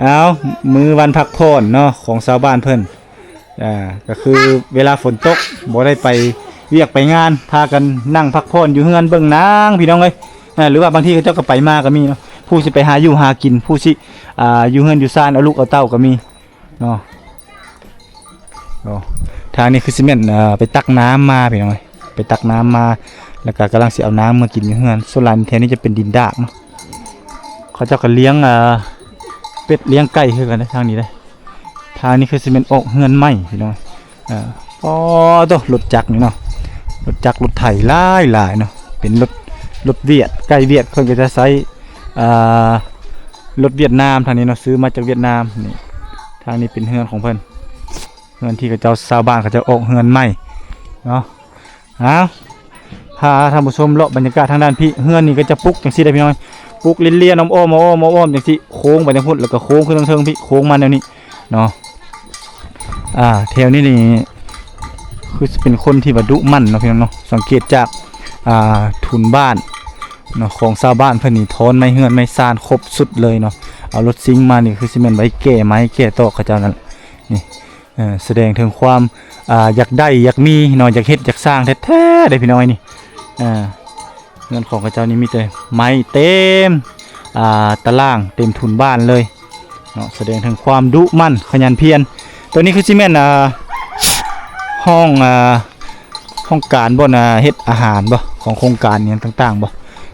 ອ້າວ ມື້ວັນພັກຜ່ອນເນາະ ຂອງຊາວບ້ານເພິ່ນ ອ່າ ກໍຄືເວລາຝົນຕົກ ບໍ່ໄດ້ໄປວຽກໄປງານ ພາກັນນັ່ງພັກຜ່ອນຢູ່ເຮືອນເບິ່ງໜັງພີ່ນ້ອງເອີຍ. ອ່າ ຫຼືວ່າບາງທີເຂົາເຈົ້າກໍໄປມາກໍມີເນາະ ຜູ້ຊິໄປຫາຢູ່ຫາກິນ ຜູ້ຊິ ອ່າ ຢູ່ເຮືອນຢູ່ຊານ ເອົາລູກເອົາເຕົ້າກໍມີເນາະ. ໂອ້ ທາງນີ້ຄືຊິແມ່ນ ເອີ ໄປຕັກນ້ຳມາພີ່ນ້ອງເອີຍ ໄປຕັກນ້ຳມາ ແລ້ວກໍກຳລັງຊິເອົານ້ຳເມືອກິນຢູ່ເຮືອນ. ສ່ວນຫຼາຍແຖວນີ້ຈະເປັນດິນດາກເນາະ. ເຂົາເຈົ້າກໍລ້ຽງ ອ່າ ເປັດລ້ຽງໄກ່ຄືກັນເດ້ທາງນີ້ເດ້. ທາງນີ້ຄືຊິແມ່ນອອກເຮືອນໃໝ່ພີ່ນ້ອງ. ເອີ ປອໂທ້ ລົດຈັກນີ້ເນາະ ລົດຈັກລົດໄຖຫຼາຍໆເນາະ. ເປັນລົດ ລົດຫວຽດ ໄກ່ຫວຽດ ເພິ່ນກໍຈະໃຊ້ ອ່າ ລົດຫວຽດນາມທາງນີ້ເນາະ ຊື້ມາຈາກຫວຽດນາມ. ນີ້ ທາງນີ້ເປັນເຮືອນຂອງເພິ່ນ ເຮືອນທີ່ເຂົາເຈົ້າ ຊາວບ້ານເຂົາເຈົ້າອອກເຮືອນໃໝ່ເນາະ. ເອົາ ພາທ່ານຜູ້ຊົມເລາະບັນຍາກາດທາງດ້ານພີ້. ເຮືອນນີ້ກໍຈະປຸກຈັ່ງຊີ້ເດ້ພີ່ນ້ອງ ປຸກລຽນໆ ອ້ອມໆ ອ້ອມໆ ອ້ອມໆ ຈັ່ງຊີ້ ໂຄ້ງໄປທາງພຸ້ນ ແລ້ວກໍໂຄ້ງຂຶ້ນທາງເທິງພີ້ ໂຄ້ງມາແນວນີ້ເນາະ. ອ່າ ແຖວນີ້ນີ້ຄືຊິເປັນຄົນທີ່ວ່າດຸໝັ່ນເນາະພີ່ນ້ອງເນາະ. ສັງເກດຈາກ ອ່າ ທຸນບ້ານເນາະ ຂອງຊາວບ້ານເພິ່ນນີ້ ຖອນໄມ້ເຮືອນໄມ້ຊານຄົບຊຸດເລີຍເນາະ. ເອົາລົດຊິງມານີ້ຄືຊິແມ່ນໄວ້ແກ່ໄມ້ແກ່ຕອກເຂົາເຈົ້ານັ້ນ. ນີ້ ເອີ ສະແດງເຖິງຄວາມ ອ່າ ຢາກໄດ້ຢາກມີເນາະ ຢາກເຮັດຢາກສ້າງແທ້ໆເດ້ພີ່ນ້ອງເອີຍນີ້. ອ່າ ເຮືອນຂອງເຂົາເຈົ້ານີ້ມີແຕ່ໄມ້ເຕັມ ອ່າ ຕາລ່າງ ເຕັມທຸນບ້ານເລີຍເນາະ ສະແດງເຖິງຄວາມດຸໝັ່ນຂະຫຍັນພຽນ. ໂຕນີ້ຄືຊິແມ່ນ ອ່າ ຫ້ອງ ອ່າ ຫ້ອງການບ່ອນ ອ່າ ເຮັດອາຫານບໍ່ ຂອງໂຄງການຫຍັງຕ່າງໆບໍ່?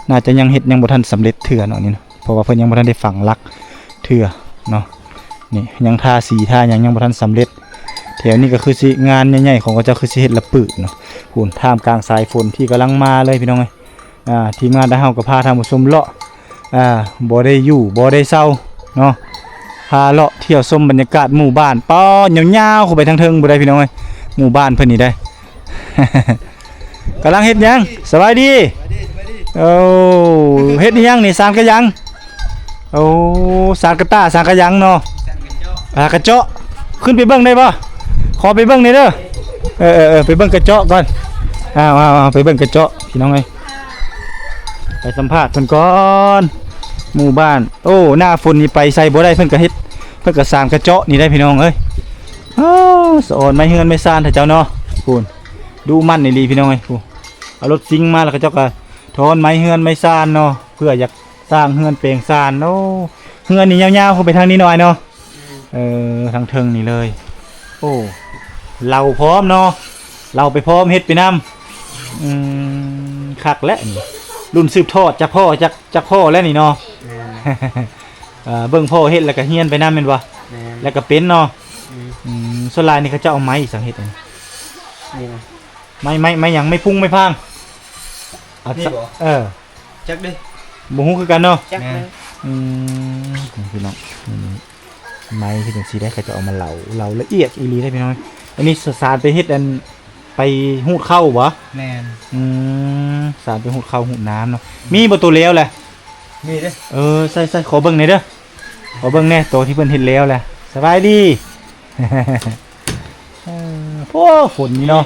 ໜ້າຈະຍັງເຮັດຍັງບໍ່ທັນສຳເລັດເທື່ອເນາະນີ້ເນາະ ເພາະວ່າເພິ່ນຍັງບໍ່ທັນໄດ້ຝັງຫຼັກເທື່ອເນາະ. ນີ້ຍັງທາສີທາຫຍັງຍັງບໍ່ທັນສຳເລັດ. ແຖວນີ້ກໍຄືຊິງານໃຫຍ່ໆຂອງເຂົາເຈົ້າຄືຊິເຮັດລະປຶເນາະ. ພຸ້ນ ທ່າມກາງສາຍຝົນທີ່ກຳລັງມາເລີຍພີ່ນ້ອງເອີຍ. ອ່າ ທີມງານຂອງເຮົາກໍພາທ່ານຜູ້ຊົມເລາະ ອ່າ ບໍ່ໄດ້ຢູ່ບໍ່ໄດ້ເຊົາເນາະ ພາເລາະທ່ຽວຊົມບັນຍາກາດໝູ່ບ້ານ. ປ້ອ ຍາວໆເຂົ້າໄປທາງເທິງພຸ້ນໄດ໋ພີ່ນ້ອງເອີຍ ໝູ່ບ້ານເພິ່ນນີ້ໄດ໋. ກຳລັງເຮັດຫຍັງ? ສະບາຍດີ. ໂອ້ ເຮັດອີ່ຫຍັງນີ້? ສານກະຫຍັງ? ໂອ້ ສານກະຕ່າ ສານກະຫຍັງເນາະ? ອ່າ ກະເຈາະ. ຂຶ້ນໄປເບິ່ງໄດ້ບໍ່? ຂໍໄປເບິ່ງແດ່ເດີ. ເອີໆ ໄປເບິ່ງກະເຈາະກ່ອນ. ອ້າວໆ ໄປເບິ່ງກະເຈາະພີ່ນ້ອງເອີຍ. ໄປສຳພາດເພິ່ນກ່ອນ. ໝູ່ບ້ານ ໂອ້ ໜ້າຝົນນີ້ໄປໃສບໍ່ໄດ້ ເພິ່ນກະເຮັດ ເພິ່ນກະສານກະເຈາະນີ້ໄດ໋ພີ່ນ້ອງເອີຍ. ໂອ້ ສະອອນໄມ້ເຮືອນໄມ້ຊານເຂົາເຈົ້າເນາະ. ພຸ້ນ ດຸໝັ່ນອີ່ຫຼີພີ່ນ້ອງເອີຍ. ພຸ້ນ ເອົາລົດຊິງມາ ແລ້ວເຂົາເຈົ້າກະຖອນໄມ້ເຮືອນໄມ້ຊານເນາະ ເພື່ອຢາກສ້າງເຮືອນແປງຊານ. ໂອ້ ເຮືອນນີ້ຍາວໆເຂົ້າໄປທາງນີ້ໜ້ອຍເນາະ. ເອີ ທາງເທິງນີ້ເລີຍ. ໂອ້ ເລົາພ້ອມເນາະ ເລົາໄປພ້ອມ ເຮັດໄປນຳ. ອືມ ຄັກແຫຼະນີ້ ລຸ້ນສືບທອດຈາກພໍ່ ຈາກ ຈາກພໍ່ແລ້ວນີ້ເນາະ. ແມ່ນ ເອີ ເບິ່ງພໍ່ເຮັດແລ້ວກະຮຽນໄປນຳແມ່ນບໍ່? ແມ່ນ ແລ້ວກະເປັນເນາະ. ອືມ ອືມ ສ່ວນຫຼາຍນີ້ເຂົາເຈົ້າເອົາໄມ້ອີ່ຫຍັງເຮັດອັນນີ້? ນີ້ນະ ໄມ້ ໄມ້ ໄມ້ຫຍັງ? ໄມ້ພຸງໄມ້ພາງ? ອັດ ນີ້ບໍ່? ເອີ ຈັກເດ້ ບໍ່ຮູ້ຄືກັນເນາະ. ຈັກ ແມ່ນ ເລີຍ. ອືມ ນີ້ພີ່ນ້ອງ ນີ້ ໄມ້ຄືຈັ່ງຊີ້ໄດ໋ ເຂົາເຈົ້າເອົາມາເລົາ ເລົາລະອຽດອີ່ຫຼີເດ້ພີ່ນ້ອງ. ອັນນີ້ສານໄປເຮັດອັນ ໄປຮູດເຂົ້າບໍ? ແມ່ນ ອືມ ສານໄປຮູດເຂົ້າຮູດນ້ຳເນາະ. ມີບໍ່ໂຕແລ້ວແຫຼະ? ມີເດ້. ເອີ ໃສ່ໆ ຂໍເບິ່ງແດ່ເດີ ຂໍເບິ່ງແດ່ໂຕທີ່ເພິ່ນເຮັດແລ້ວແຫຼະ. ສະບາຍດີ. ເອີ ໂອ້ ຝົນນີ້ເນາະ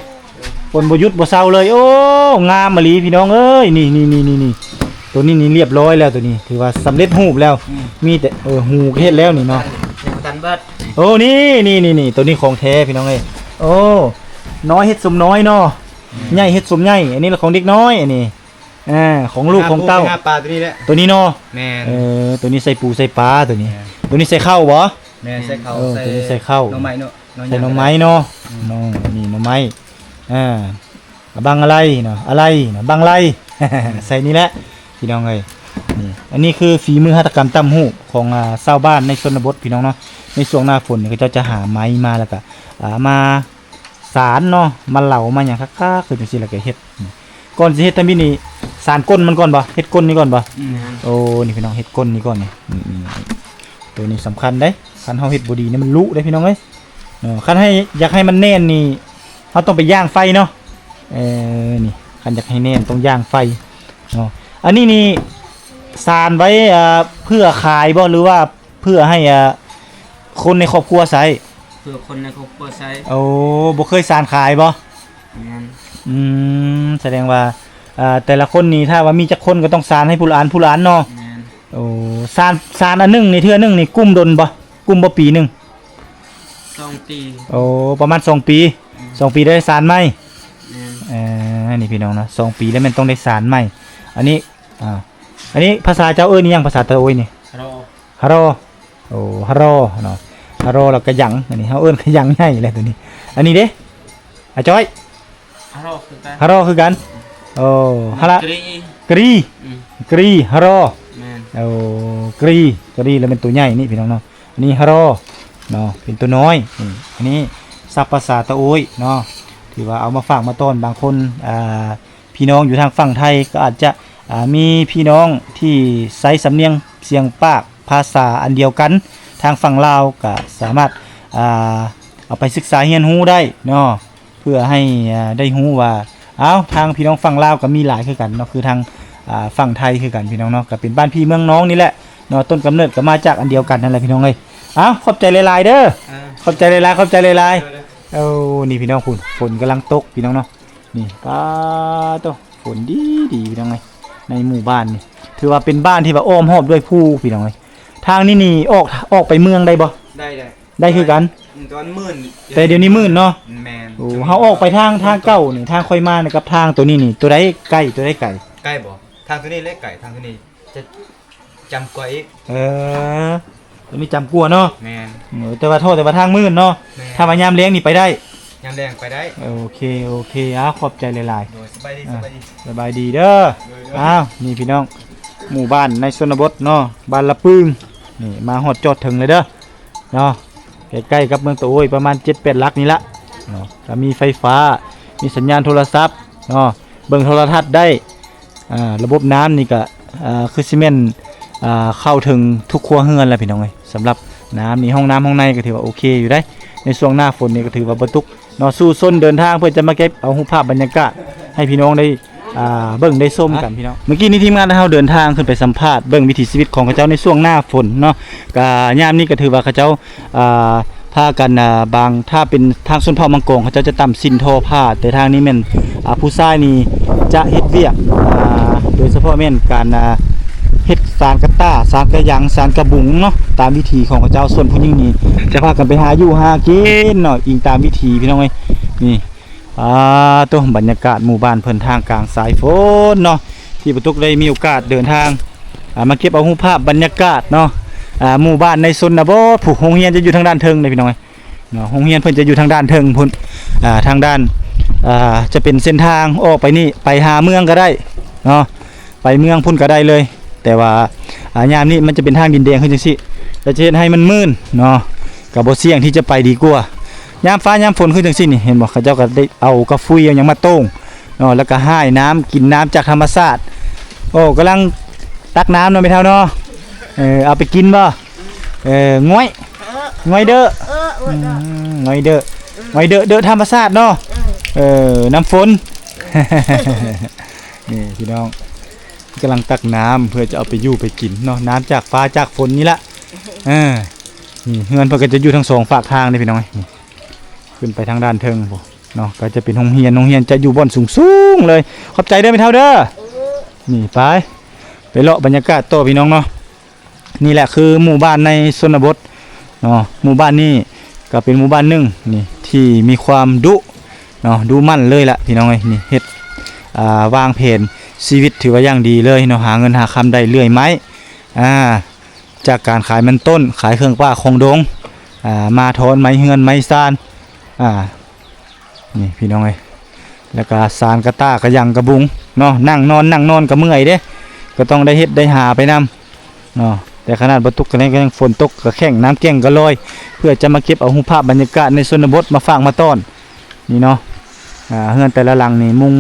ຝົນບໍ່ຢຸດບໍ່ເຊົາເລີຍ. ໂອ້ ງາມອີ່ຫຼີພີ່ນ້ອງເອີຍ. ນີ້ໆໆໆ ໂຕນີ້ນີ້ລຽບຮ້ອຍແລ້ວ ໂຕນີ້ຖືວ່າສຳເລັດຮູບແລ້ວ. ອືມ ມີແຕ່ ເອີ ຮູກໍເຮັດແລ້ວນີ້ເນາະ. ຍັງບໍ່ທັນເບິດ. ໂອ້ ນີ້ໆໆໆ ໂຕນີ້ຂອງແທ້ພີ່ນ້ອງເອີຍ. ໂອ້ ນ້ອຍເຮັດສົມນ້ອຍເນາະ. ອືມ ໃຫຍ່ເຮັດສົມໃຫຍ່. ອັນນີ້ລະຂອງເດັກນ້ອຍ ອັນນີ້ ອ່າ ຂອງລູກຂອງເຕົ້າ. ຫາປູໄປຫາປາໂຕນີ້ແຫຼະ ໂຕນີ້ເນາະ. ແມ່ນ ເອີ ໂຕນີ້ໃສ່ປູໃສ່ປາໂຕນີ້. ແມ່ນ ໂຕນີ້ໃສ່ເຂົ້າບໍ? ແມ່ນ ໃສ່ເຂົ້າ. ເອີ ໃສ່ ໂຕນີ້ໃສ່ເຂົ້າ ໜໍ່ໄມ້ເນາະ ໜໍ່ ໃສ່ໜໍ່ໄມ້ເນາະ. ອືມ ເນາະ ນີ້ໜໍ່ໄມ້ ອ່າ ບັງອາໄລເນາະ ອາໄລເນາະ ບັງໄລ ອືມ ໃສ່ນີ້ແຫຼະພີ່ນ້ອງເອີຍ. ນີ້ ອັນນີ້ຄືຝີມືຫັດຖະກຳຕ່ຳຫູກຂອງ ອ່າ ຊາວບ້ານໃນຊົນນະບົດພີ່ນ້ອງເນາະ. ໃນຊ່ວງໜ້າຝົນນີ້ເຂົາເຈົ້າຈະຫາໄມ້ມາ ແລ້ວກະ ອ່າ ມາ ສານເນາະ ມາເລົາມາຫຍັງຄັກໆ ຄືຈັ່ງຊີ້ ແລ້ວກໍເຮັດ. ນີ້ ກ່ອນຊິເຮັດທຳອິດນີ້ ສານກົ້ນມັນກ່ອນບໍ່? ເຮັດກົ້ນນີ້ກ່ອນບໍ່? ອືມ ໂອ້ ນີ້ພີ່ນ້ອງ ເຮັດກົ້ນນີ້ກ່ອນນີ້ ອືມ ໂຕນີ້ສຳຄັນເດ້ ຄັນເຮົາເຮັດບໍ່ດີນີ້ມັນລຸເດ້ພີ່ນ້ອງເອີຍເນາະ. ຄັນໃຫ້ ຢາກໃຫ້ມັນແໜ້ນນີ້ ເຮົາຕ້ອງໄປຢ່າງໄຟເນາະ. ເອີ ນີ້ ຄັນຢາກໃຫ້ແໜ້ນຕ້ອງຢ່າງໄຟເນາະ. ອັນນີ້ນີ້ສານໄວ້ ເອີ ເພື່ອຂາຍບໍ່ ຫຼືວ່າເພື່ອໃຫ້ ເອີ ຄົນໃນຄອບຄົວໃຊ້? ເພື່ອຄົນໃນຄອບຄົວໃຊ້. ໂອ້ ບໍ່ເຄີຍສານຂາຍບໍ່? ແມ່ນ. ອືມ ສະແດງວ່າ ເອີ ແຕ່ລະຄົນນີ້ ຖ້າວ່າມີຈັກຄົນກໍຕ້ອງສານໃຫ້ຜູ້ລະອັນ ຜູ້ລະອັນເນາະ. ແມ່ນ. ໂອ້ ສານ ສານອັນໜຶ່ງນີ້ ເທື່ອໜຶ່ງນີ້ ກຸ້ມດົນບໍ່? ກຸ້ມບໍ່ປີໜຶ່ງ? ສອງປີ. ໂອ້ ປະມານສອງປີ. ອືມ ສອງປີໄດ້ສານໃໝ່. ແມ່ນ. ເອີ ນີ້ພີ່ນ້ອງເນາະ ສອງປີແລ້ວແມ່ນຕ້ອງໄດ້ສານໃໝ່. ອັນນີ້ ອ່າ ອັນນີ້ພາສາເຈົ້າເອີ້ນອີ່ຫຍັງ? ພາສາຕາໂອຍນີ້? ຮະລໍ. ຮະລໍ. ໂອ້ ຮະລໍເນາະ ຮະລໍແລ້ວກະຍັງ. ອັນນີ້ເຮົາເອີ້ນກະຍັງໃຫຍ່ແຫຼະໂຕນີ້. ອັນນີ້ເດ້ ອາຈ້ອຍ? ຮະລໍຄືກັນ. ຮະລໍຄືກັນ. ໂອ້ ຮະລະ ກຣີ ກຣີ. ອືມ ກຣີ ຮະລໍ. ແມ່ນ. ໂອ້ ກຣີ ກຣີແລ້ວແມ່ນໂຕໃຫຍ່ນີ້ພີ່ນ້ອງເນາະ. ອັນນີ້ຮະລໍເນາະ ເປັນຕົວນ້ອຍ. ນີ້ ອັນນີ້ສັບພາສາຕາໂອຍເນາະ ຖືວ່າເອົາມາຝາກມາຕ້ອນ. ບາງຄົນ ອ່າ ພີ່ນ້ອງຢູ່ທາງຝັ່ງໄທກໍອາດຈະ ອ່າ ມີພີ່ນ້ອງທີ່ໃຊ້ສຳນຽງສຽງປາກພາສາອັນດຽວກັນ ທາງຝັ່ງລາວກໍສາມາດ ອ່າ ເອົາໄປສຶກສາຮຽນຮູ້ໄດ້ເນາະ ເພື່ອໃຫ້ ອ່າ ໄດ້ຮູ້ວ່າ ອ້າວ ທາງພີ່ນ້ອງຝັ່ງລາວກໍມີຫຼາຍຄືກັນເນາະ ຄືທາງ ອ່າ ຝັ່ງໄທຄືກັນພີ່ນ້ອງເນາະ ກໍເປັນບ້ານພີ່ເມືອງນ້ອງນີ້ແຫຼະເນາະ ຕົ້ນກຳເນີດກໍມາຈາກອັນດຽວກັນນັ້ນແຫຼະພີ່ນ້ອງເອີຍ. ເອົ້າ ຂອບໃຈຫຼາຍໆເດີ. ເອີ ຂອບໃຈຫຼາຍໆ ຂອບໃຈຫຼາຍໆ. ເອີ ເອີ ໂອ້ ນີ້ພີ່ນ້ອງພຸ້ນ ຝົນກຳລັງຕົກພີ່ນ້ອງເນາະ. ນີ້ ປາໂຕ ຝົນດີໆ ພີ່ນ້ອງເອີຍ ໃນໝູ່ບ້ານນີ້ ຖືວ່າເປັນບ້ານທີ່ວ່າອ້ອມຮອບດ້ວຍພູພີ່ນ້ອງເອີຍ. ທາງນີ້ນີ້ອອກ ອອກໄປເມືອງໄດ້ບໍ່? ໄດ້ ໄດ້ ໄດ້ຄືກັນ. ອືມ ແຕ່ວ່າມື່ນ ແຕ່ດຽວນີ້ມື່ນເນາະ. ແມ່ນ. ໂອ້ ເຮົາອອກໄປທາງ ທາງເກົ່ານີ້ ທາງຂ້ອຍມານີ້ກັບທາງໂຕນີ້ນີ້ ໂຕໃດໃກ້ ໂຕໃດໄກ? ໄກບໍ່? ທາງໂຕນີ້ແຫຼະໄກ ທາງໂຕນີ້ຈະຈຳກວ່າອີກ. ເອີ ໂຕນີ້ຈຳກວ່າເນາະ. ແມ່ນ. ເອີ ແຕ່ວ່າທໍ່ ແຕ່ວ່າທາງມື່ນເນາະ. ແມ່ນ. ຖ້າວ່າຍາມແລງນີ້ໄປໄດ້. ຍາມແລງໄປໄດ້. ໂອເຄ ໂອເຄ ອ້າວ ຂອບໃຈຫຼາຍໆ. ໂດຍ ສະບາຍດີ ເອີ ສະບາຍດີ ສະບາຍດີເດີ. ໂດຍ ໂດຍ ອ້າວ ນີ້ພີ່ນ້ອງ ໝູ່ບ້ານໃນຊົນນະບົດເນາະ ບ້ານລະປຶງ ນີ້ ມາຮອດຈອດເຖິງເລີຍເດີເນາະ ໃກ້ໆກັບເມືອງຕາໂອຍ ປະມານເຈັດແປດຫຼັກນີ້ລະເນາະ. ກໍມີໄຟຟ້າ ມີສັນຍານໂທລະສັບເນາະ ເບິ່ງໂທລະທັດໄດ້. ອ່າ ລະບົບນ້ຳນີ້ກະ ອ່າ ຄືຊິແມ່ນ ອ່າ ເຂົ້າເຖິງທຸກຄົວເຮືອນແລ້ວພີ່ນ້ອງເອີຍ. ສຳລັບນ້ຳນີ້ ຫ້ອງນ້ຳຫ້ອງໃນກໍຖືວ່າໂອເຄຢູ່ເດ້. ໃນຊ່ວງໜ້າຝົນນີ້ກໍຖືວ່າບໍ່ຕົກເນາະ. ສູ້ຊົນເດີນທາງເພື່ອຈະມາເກັບເອົາຮູບພາບບັນຍາກາດໃຫ້ພີ່ນ້ອງໄດ້ ອ່າ ເບິ່ງໄດ້ຊົມກັນພີ່ນ້ອງ. ເມື່ອກີ້ນີ້ທີມງານເຮົາເດີນທາງຂຶ້ນໄປສຳພາດເບິ່ງວິຖີຊີວິດຂອງເຂົາເຈົ້າໃນຊ່ວງໜ້າຝົນເນາະ. ກະຍາມນີ້ກໍຖືວ່າເຂົາເຈົ້າ ອ່າ ພາກັນ ອ່າ ບາງ ຖ້າເປັນທາງຊົນເຜົ່າມັງກອງ ເຂົາເຈົ້າຈະຕ່ຳສິ້ນທໍຜ້າ, ແຕ່ທາງນີ້ແມ່ນ ອ່າ ຜູ້ຊາຍນີ້ຈະເຮັດວຽກ ອ່າ ໂດຍສະເພາະແມ່ນການ ອ່າ ເຮັດສານກະຕ່າ, ສານກະຍັງ, ສານກະບຸງເນາະ ຕາມວິຖີຂອງເຂົາເຈົ້າ. ສ່ວນຜູ້ຍິງນີ້ຈະພາກັນໄປຫາຢູ່ຫາກິນເນາະ ອີງຕາມວິຖີ ພີ່ນ້ອງເອີຍ. ນີ້ ອ່າ ໂຕ ບັນຍາກາດໝູ່ບ້ານເພິ່ນ ທ່າມກາງສາຍຝົນເນາະ ທີ່ປະຕຸກໄດ້ມີໂອກາດເດີນທາງ ອ່າ ມາເກັບເອົາຮູບພາບບັນຍາກາດເນາະ. ອ່າ ໝູ່ບ້ານໃນຊົນນະບົດ ຜູ້ ໂຮງຮຽນຈະຢູ່ທາງດ້ານເທິງເດ້ ພີ່ນ້ອງເອີຍ. ເນາະ ໂຮງຮຽນເພິ່ນຈະຢູ່ທາງດ້ານເທິງພຸ້ນ ອ່າ ທາງດ້ານ ອ່າ ຈະເປັນເສັ້ນທາງອອກໄປນີ້ ໄປຫາເມືອງກໍໄດ້ເນາະ ໄປເມືອງພຸ້ນກໍໄດ້ເລີຍ. ແຕ່ວ່າ ອ່າ ຍາມນີ້ມັນຈະເປັນທາງດິນແດງຄືຈັ່ງຊີ້ ແລ້ວຈະເຮັດໃຫ້ມັນມື່ນເນາະ ກໍບໍ່ສ່ຽງທີ່ຈະໄປດີກວ່າ. ຍາມຟ້າຍາມຝົນຄືຈັ່ງຊີ້ນີ້ ເຫັນບໍ່ ເຂົາເຈົ້າກໍໄດ້ເອົາກະຟຸຍເອົາຫຍັງມາໂຕ່ງເນາະ ແລ້ວກໍຮ່າຍນ້ຳ ກິນນ້ຳຈາກທຳມະຊາດ. ໂອ້ ກຳລັງຕັກນ້ຳເນາະ ແມ່ເຖົ້າເນາະ. ເອີ ເອົາໄປກິນບໍ່? ເອີ ງ່ອຍ ງ່ອຍເດີ ເອີ ງ່ອຍເດີ ອືມ ງ່ອຍເດີ ງ່ອຍເດີ ເດີທຳມະຊາດເນາະ. ເອີ ເອີ ນ້ຳຝົນ ນີ້ພີ່ນ້ອງ ກຳລັງຕັກນ້ຳເພື່ອຈະເອົາໄປຢູ່ໄປກິນເນາະ ນ້ຳຈາກຟ້າຈາກຝົນນີ້ລະ. ເອີ ນີ້ເຮືອນເພິ່ນກໍຈະຢູ່ທັງສອງຟາກທາງເດ້ພີ່ນ້ອງ. ນີ້ຂຶ້ນໄປທາງດ້ານເທິງພຸ້ນເນາະ ກໍຈະເປັນໂຮງຮຽນ ໂຮງຮຽນຈະຢູ່ບ່ອນສູງໆເລີຍ. ຂອບໃຈເດີແມ່ເຖົ້າເດີ. ນີ້ໄປ ໄປເລາະບັນຍາກາດຕໍ່ພີ່ນ້ອງເນາະ. ນີ້ແຫຼະຄືໝູ່ບ້ານໃນຊົນນະບົດເນາະ. ໝູ່ບ້ານນີ້ກໍເປັນໝູ່ບ້ານໜຶ່ງນີ້ທີ່ມີຄວາມດຸເນາະ ດຸໝັ່ນເລີຍລະພີ່ນ້ອງເອີຍ. ນີ້ເຮັດ ອ່າ ວາງແຜນຊີວິດຖືວ່າຢ່າງດີເລີຍເນາະ ຫາເງິນຫາຄຳໄດ້ເລື່ອຍໄມ້ ອ່າ ຈາກການຂາຍມັນຕົ້ນ ຂາຍເຄື່ອງປ່າຂອງດົງ ອ່າ ມາຖອນໄມ້ເຮືອນໄມ້ຊານ ອ່າ ນີ້ພີ່ນ້ອງເອີຍ ແລ້ວກະສານກະຕ່າກະຍັງກະບຸງເນາະ. ນັ່ງນອນ ນັ່ງນອນກະເມື່ອຍເດ້ ກະຕ້ອງໄດ້ເຮັດໄດ້ຫາໄປນຳເນາະ. ແຕ່ຂະໜາດບໍ່ຕົກກະແລ້ງ ກະຍັງຝົນຕົກກະແຂ້ງ ນ້ຳແກ້ງກະລອຍ ເພື່ອຈະມາເກັບເອົາຮູບພາບບັນຍາກາດໃນຊົນນະບົດມາຝາກມາຕ້ອນນີ້ເນາະ. ອ່າ ເຮືອນແຕ່ລະຫຼັງນີ້ມຸງ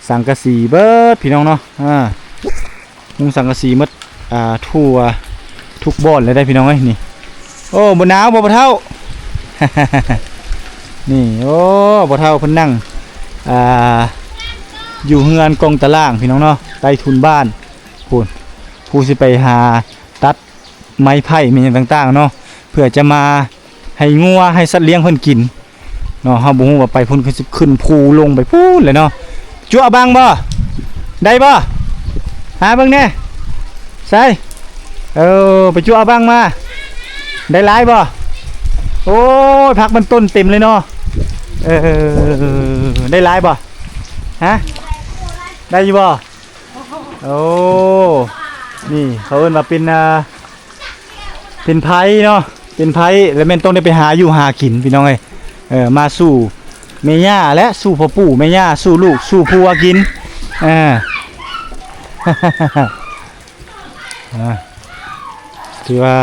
ສັງກະສີເບິດພີ່ນ້ອງເນາະ ອ່າ ມຸງສັງກະສີໝົດ ອ່າ ທົ່ວທຸກບ່ອນເລີຍໄດ໋ພີ່ນ້ອງເອີຍ ນີ້. ໂອ້ ບໍ່ໜາວບໍ່ ພໍ່ເຖົ້າ? ນີ້ ໂອ້ ພໍ່ເຖົ້າເພິ່ນນັ່ງ ອ່າ ຢູ່ເຮືອນກອງຕະລ່າງພີ່ນ້ອງເນາະ ໃຕ້ທຸນບ້ານພຸ້ນ ຜູ້ຊິໄປຫາຕັດໄມ້ໄຜ່ແມ່ນຫຍັງຕ່າງໆເນາະ ເພື່ອຈະມາໃຫ້ງົວໃຫ້ສັດລ້ຽງເພິ່ນກິນ ເນາະ ເຮົາບໍ່ຮູ້ວ່າໄປພຸ້ນຄືຊິຂຶ້ນພູລົງໄປພຸ້ນແຫຼະເນາະ. ຈົວບັງບໍ່? ໄດ້ບໍ່? ຫາເບິ່ງແດ່ ໃສ? ເອີ ໄປຈົວບັງມາ ໄດ້ຫຼາຍບໍ່? ໂອ້ຍ ຜັກມັນຕົ້ນເຕັມເລີຍເນາະ. ເອີ ໄດ້ຫຼາຍບໍ່? ຮະ ໄດ້ຢູ່ບໍ່? ໂອ້ ນີ້ເຂົາເອີ້ນວ່າເປັນ ອ່າ ເປັນໄພເນາະ ເປັນໄພ ແລ້ວແມ່ນຕ້ອງໄດ້ໄປຫາຢູ່ຫາກິນພີ່ນ້ອງເອີຍ. ເອີ ມາສູ່ແມ່ຍ່າ ແລະ ສູ່ພໍ່ປູ່ແມ່ຍ່າ ສູ່ລູກສູ່ຜົວກິນ. ເອີ ອ່າ ຖືວ່າ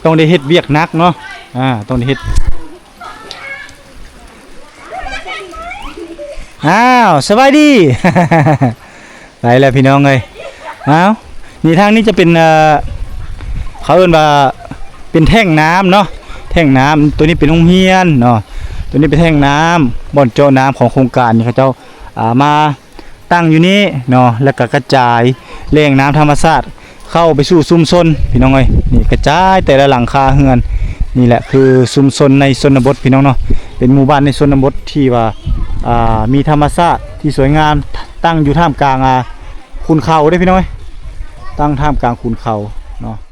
ຕ້ອງໄດ້ເຮັດວຽກໜັກເນາະ ອ່າ ຕ້ອງໄດ້ເຮັດ. ອ້າວ ສະບາຍດີ ໄປແລ້ວພີ່ນ້ອງເອີຍ. ອ້າວ ນີ້ທາງນີ້ຈະເປັນ ເອີ ເຂົາເອີ້ນວ່າເປັນແທ້ງນ້ຳເນາະ ແທ້ງນ້ຳ. ໂຕນີ້ເປັນໂຮງຮຽນເນາະ ໂຕນີ້ເປັນແທ້ງນ້ຳ ບ່ອນເຈາະນ້ຳຂອງໂຄງການນີ້ ເຂົາເຈົ້າ ອ່າ ມາ ຕັ້ງຢູ່ນີ້ເນາະ ແລ້ວກໍກະຈາຍແຫຼ່ງນ້ຳທຳມະຊາດເຂົ້າໄປສູ່ຊຸມຊົນພີ່ນ້ອງເອີຍ. ນີ້ກະຈາຍແຕ່ລະຫຼັງຄາເຮືອນ. ນີ້ແຫຼະຄືຊຸມຊົນໃນຊົນນະບົດພີ່ນ້ອງເນາະ ເປັນໝູ່ບ້ານໃນຊົນນະບົດທີ່ວ່າ ອ່າ ມີທຳມະຊາດທີ່ສວຍງາມ ຕັ້ງຢູ່ທ່າມກາງ ອ່າ ຂຸນເຂົາເດ້ພີ່ນ້ອງເອີຍ ຕັ້ງທ່າມກາງຂຸນເຂົາເນາະ.